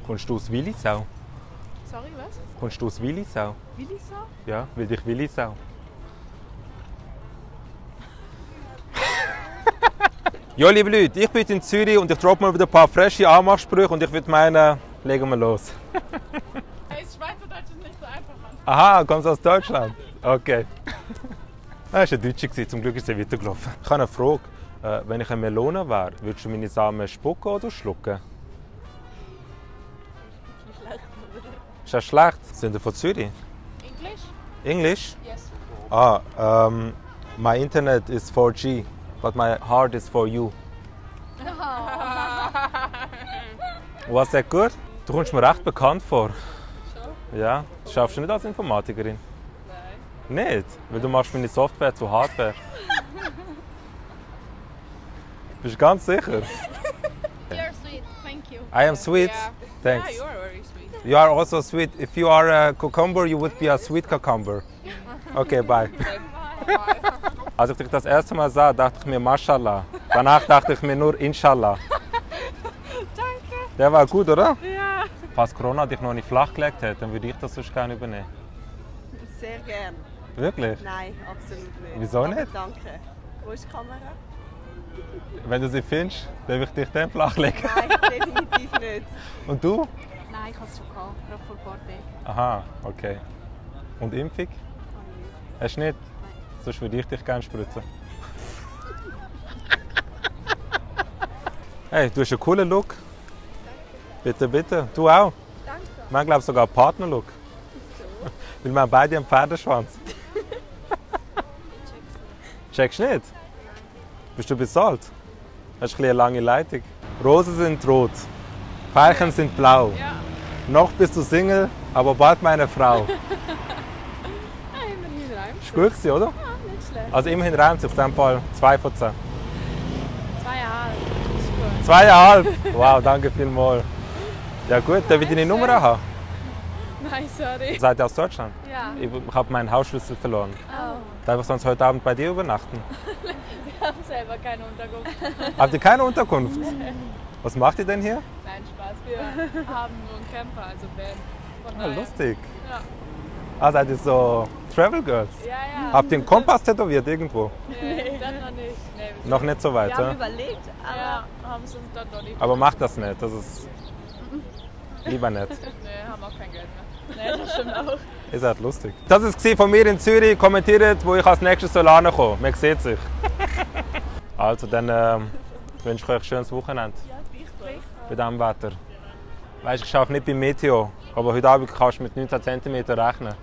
Kommst du aus Willisau? Sorry, was? Kommst du aus Willisau? Willisau? Ja, will dich Willisau. Ja, liebe Leute, ich bin in Zürich und ich droppe mal wieder ein paar frische Anmachsprüche und ich würde meinen, legen wir los. Hey, Schweizerdeutsch ist nicht so einfach, Mann. Aha, kommst du aus Deutschland? Okay. Das war ein Deutscher, zum Glück ist er weitergelaufen. Ich habe eine Frage. Wenn ich eine Melone wäre, würdest du meine Samen spucken oder schlucken? Ist das schlecht? Sind Sie von Zürich? English? English? Yes. My internet is 4G, but my heart is for you. Was that gut? Du kommst mir recht bekannt vor. Schon? Ja, schaffst du nicht als Informatikerin? Nein. Nicht? Weil du machst meine Software zu Hardware. Bist du ganz sicher? You're sweet, thank you. I am sweet. Yeah. Thanks. Yeah, you are very sweet. You are also sweet. If you are a cucumber, you would be a sweet cucumber. Okay, bye. Bye. Als ich dich das erste Mal sah, dachte ich mir Mashallah. Danach dachte ich mir nur Inshallah. Danke. Der war gut, oder? Ja. Falls Corona dich noch nicht flachgelegt hat, dann würde ich das sonst gerne übernehmen. Sehr gern. Wirklich? Nein, absolut nicht. Wieso Aber nicht? danke. Wo ist die Kamera? Wenn du sie findest, darf ich dich dann flachlegen. Nein, definitiv nicht. Und du? Nein, ich habe es schon gehabt, gerade vor ein paar Tagen. Aha, okay. Und Impfung? Hast du nicht? Sonst würde ich dich gerne spritzen. Hey, du hast einen coolen Look. Bitte, bitte. Du auch? Danke. Wir haben, glaube ich, sogar einen Partnerlook. Weil wir haben beide einen Pferdeschwanz. Checkst du nicht? Bist du bezahlt? Hast du eine lange Leitung? Rosen sind rot, Veilchen sind blau. Ja. Noch bist du Single, aber bald meine Frau. Immerhin reimt. Ist gut gewesen, oder? Ja, nicht schlecht. Also immerhin reimt sich, in diesem Fall 2 von 10. 2,5. Ist gut. 2,5! Wow, danke vielmals. Ja gut, darf ich deine Nummer haben? Nein, sorry. Seid ihr aus Deutschland? Ja. Ich habe meinen Hausschlüssel verloren. Oh. Darf ich sonst heute Abend bei dir übernachten? Wir haben selber keine Unterkunft. Habt ihr keine Unterkunft? Was macht ihr denn hier? Nein, Spaß. Wir haben nur einen Camper, also Van. Von Ah, daher- lustig. Ja. Ah, seid ihr so Travel Girls? Ja, ja. Habt ihr einen Kompass tätowiert irgendwo? Nee, dann noch nicht. Nee, wir Noch nicht so weit, Wir haben ja? überlegt, aber ja, haben es uns dann noch nicht. Aber macht das nicht, das ist lieber nicht. Nee, haben auch kein Geld mehr. Nee, das stimmt auch. Ihr seid lustig. Das war es von mir in Zürich. Kommentiert, wo ich als nächstes soll hinkommen. Man sieht sich. Also, dann wünsche ich euch ein schönes Wochenende. Bei diesem Wetter. Weißt, ich arbeite nicht beim Meteo, aber heute Abend kannst du mit 19 cm rechnen.